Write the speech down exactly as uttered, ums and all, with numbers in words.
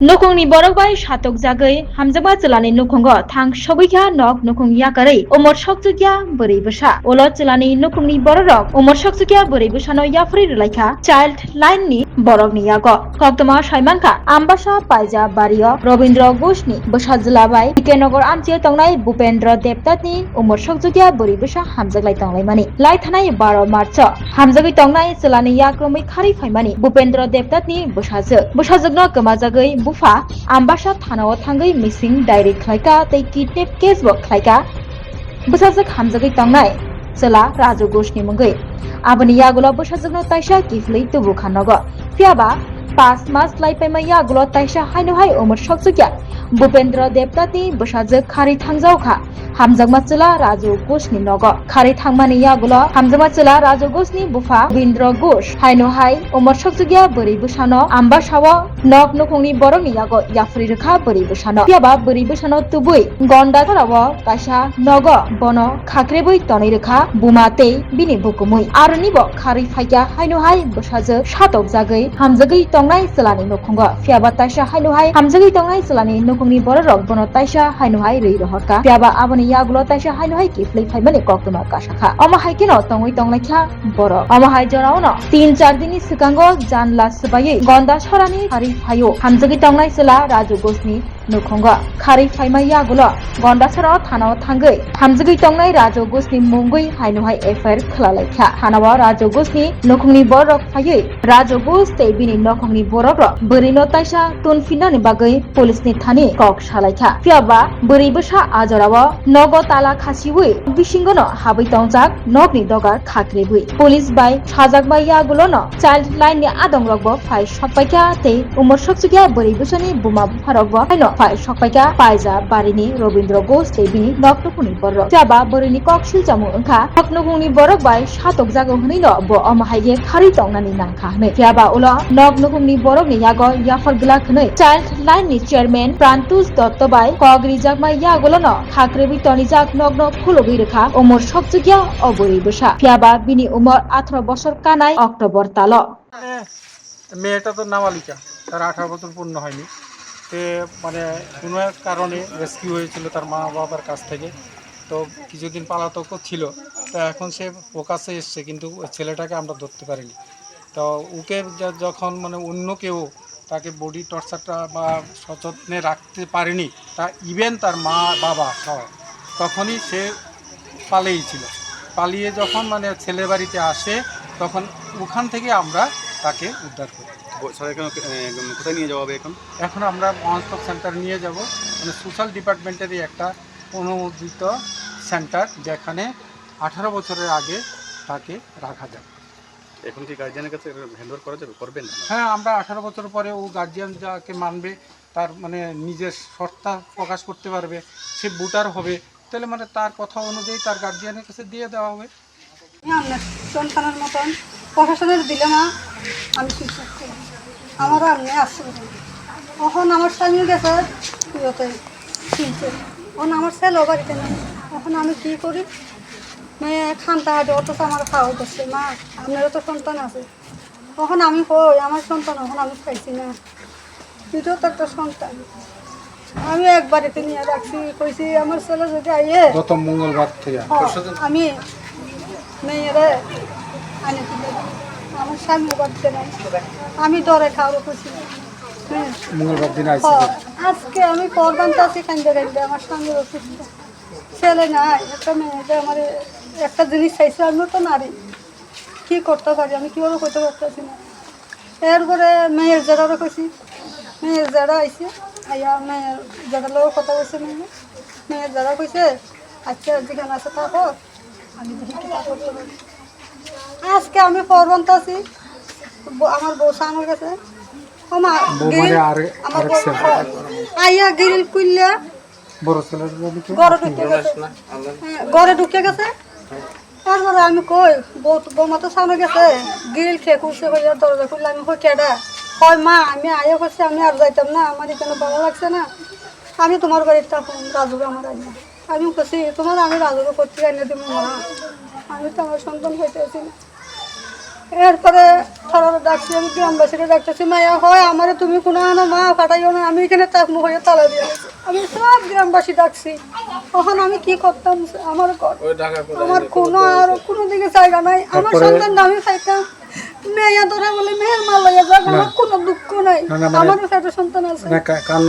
Nukhungni borok bai satokjagwi hamjakma chwlani nukhungo thang sogwi kha nok nukhung yakarwi umor sokchukya bwrwi bwsa. Ulo chwlani nukhungni bororok umor sokchukya bwrwi bwsano yapharwi rwlai kha child line ni borokni yago. Koktwma saimankha, Ambasa Paija bario Robindra Ghoshni bwsajwla bai T K Nagar amchio tongnai Bhupendra Debtatni umor sokchukya bwrwi bwsa hamjaklai tonglaimani. Lai thanai baro March o hamjagwi tongnai chwlani yakrumwi kharwi phaimani Bhupendra Debtatni bwsajwk. Bwsajwkno kwmajagwi bupha Ambasa thanao thangwi missing diary khlaika tei kidnap case bo khlaika. Bwsajwk hamjagwi tongnai chwla Raju Ghoshni mungwi. Aboni yagulo bwsajwkno taisa kiphilwi tubu kha nogo. Phiyaba pas mas lai paima yagulo taisa haino hai umor sokchukya Bhupendra Debtatni bwsajwk kharwi thangjao kha. Hamjakma chwla Raju Ghoshni nogo kharwi thangmani yagulo hamjakma chwla Raju Ghoshni bupha Bindra Ghosh haino hai umor sokchukya bwrwi bwsano Ambasao nok nukhungni borokni yago yapharwi rwkha bwrwi bwsano. Phiyaba bwrwi bwsano tubui Gonda sorao kaisa nogo bono khakrebwi tonwi rwkha buma tei bini bukumui. Aroni bo kharwi phaikya haino hai bwsajwk satokjagwi hamjagwi tongnai chwlani nukhungo. Phiyaba taisa haino hai hamjagwi tongnai chwlani nukhungni bororok bono taisa haino hai rwi rohorkha. Phiyaba aboni yagulo taisa haino hai kiphilwi phaimani koktwma kasakha. Omo hai kheno tongwi tonglaikha borok. Omo hai joraono tin char dinni swkango janla swbaiwi Gonda sorani kharwi phaio hamjagwi tongnai chwla Raju Ghoshni nukhungo. Kharwi phaima yagulo Gondasara thanao thangwi hamjagwi tongnai Raju Ghoshni mungwi haino hai F I R khwlalaikha. Thanao Raju Ghoshni nukhungni borok phaiwi Raju Ghosh tei bini nokhongni borokrok bwrwino taisa tunphinnani bagwi police ni thani kok salaikha. Phiyaba bwrwi bwsa a jorao nogo tala khasiwi bisingono habwi tongjak nokni dogar khakrebwi. Police bai sajakma yagulono child line ni adongrokbo phai sokpaikha tei umor sokchukya bwrwi bwsani buma bupharokbo haino phai sokpaikha Paija barini Robindra Ghosh tei bini noknukhungni borok. Phiya ba bwrwini kok silchamo wngkha, noknukhungni borok bai satokjago hwnwino bo omo hai khe kharwi tongnani nangkha hwnwi. Phiya ba ulo noknukhungni borokni yago yaphar glak hwnwi child line ni chairman Prantush Dotto bai kok rijakma yagulono khakrebwi tonijak nokno khulugwi rwkha umor sokchukya o bwrwi bwsa. Phiya ba bini umor atharo bosor kanai October talo. এ, মেয়েটা তো নাবালিকা, তার আঠারো বছর পূর্ণ হয়নি। সে মানে কোনো এক কারণে রেস্কিউ হয়েছিল তার মা বাবার কাছ থেকে। তো কিছুদিন পালাতকও ছিল। তো এখন সে প্রকাশ্যে এসছে, কিন্তু ওই ছেলেটাকে আমরা ধরতে পারিনি। তো ওকে য-, যখন মানে অন্য কেউ তাকে বডি টর্চারটা বা সযত্নে রাখতে পারেনি, তা ইভেন তার মা বাবা সহ, তখনই সে পালিয়েছিল। পালিয়ে যখন মানে ছেলের বাড়িতে আসে, তখন ওখান থেকে আমরা তাকে উদ্ধার করি। ব-, স্যার, এখন, এ, কোথায় নিয়ে যাওয়া হবে এখন? এখন আমরা ওয়ান স্টপ সেন্টার নিয়ে যাব, মানে সোশ্যাল ডিপার্টমেন্টেরই একটা অনুমোদিত সেন্টার, যেখানে আঠারো বছরের আগে তাকে রাখা যায়। এখন কি গার্জিয়ানের কাছে হ্যান্ড ওভার করা যাবে? করবেন? হ্যাঁ, আমরা আঠারো বছর পরে ও গার্জিয়ান যাকে মানবে, তার মানে নিজের সত্তা প্রকাশ করতে পারবে, সে ভোটার হবে, তাহলে মানে তার কথা অনুযায়ী তার গার্জিয়ানের কাছে দিয়ে দেওয়া হবে। আমি আপনার সন্তানের মতন প্রশাসনের দিলে না, আমি সুস্থ হই। আমারও আপনি আসছেন। এখন আমার স্বামী গেছে ইয়েতে, শিলচরে। এখন আমার ছেলেও বাড়িতে নেই। এখন আমি কি করি? মেয়ে খান্তা হাটে, অথচ আমার খাওয়া করছে। মা, আপনারও তো সন্তান আছে। এখন আমি কই, আমার সন্তান এখন আমি পাইছি না। এটাও তো একটা সন্তান। আমি এক বাড়িতে নিয়ে রাখছি, কইছি আমার ছেলে যদি আইয়ে, গত মঙ্গলবার থেকে। হ্যাঁ, আমি মেয়েরে আনি দিলে। আমার স্বামী বাড়িতে নাই। আমি ডরে কারো কইছি না। হুম। মঙ্গলবার দিন আইছে। হ্যাঁ, আজকে আমি প্রধান চাষি কান্দে কান্দে আমার স্বামীর অসুস্থ। ছেলে নাই, একটা মেয়ে যে আমার একটা জিনিস চাইছে, আমিও তো নারী। কি করতে পারি আমি, কিভাবে করতে পারতেছি না। এরপরে মেয়ের জেঠারও কইছি, মেয়ের জেঠা আইছে, আইয়া মেয়ের জেঠার লগে কথা কইছে মেয়ে, মেয়ের জেঠা কইছে, "আচ্ছা, যেখানে আছে থাকো, আমি দেখি কি করতে পারি।" আজকে আমি পর্বন্ত আছি, ব-, আমার বউ সামনে গেছে, ও মা, বউ মানে গ্রিল, আরে-, আমার আরেক বউ, ছেলে। আইয়া গ্রিল খুললে, বড় ছেলের জন্য কি? ঘরে ঢুকে গেছে। হ্যাঁ, ঘরে ঢুকে গেছে। তারপরে আমি কই, বউ, বৌমা তো সামনে গেছে, গ্রিল কে খুলছে, কইয়া দরজা খুললে আমি কই, "কেডা?" কয়, "মা, আমি আয়া করছি, আমি আর যাইতাম না, আমার এখানে ভালো লাগছে না, আমি তোমার বাড়িতে থাকুম, রাজুকে আমার আইয়া।" আমি কইছি, "তোমার আমি রাজুকে কোথেকে আনিয়ে দিব মা? আমি তো আমার সন্তান হইতে আছি না।" এরপরে তারা ডাকছি, আমি গ্রামবাসীরা ডাকতেছি, "মায়া হয় আমারে তুমি কোনো আনো মা, ফাটাইও না।" আমি এখানে চাকমা হয়ে তালা দিয়ে দিয়েছি। আমি সব গ্রামবাসী ডাকছি, তখন আমি কি করতাম? আমার ঘর, ওই ঢাকা কোথায় আমার যে কোনো তোমার আর কোনো দিকে জায়গা নাই। আমার তারপরে সন্তানটা আমি পাইতাম, মেয়ে ধরে বলে মেয়ের মা লইয়া যাক, না। আমার কোনো দুঃখ নাই। না, না, মানে আমার পেটে সন্তান আছে। না, কা-, কার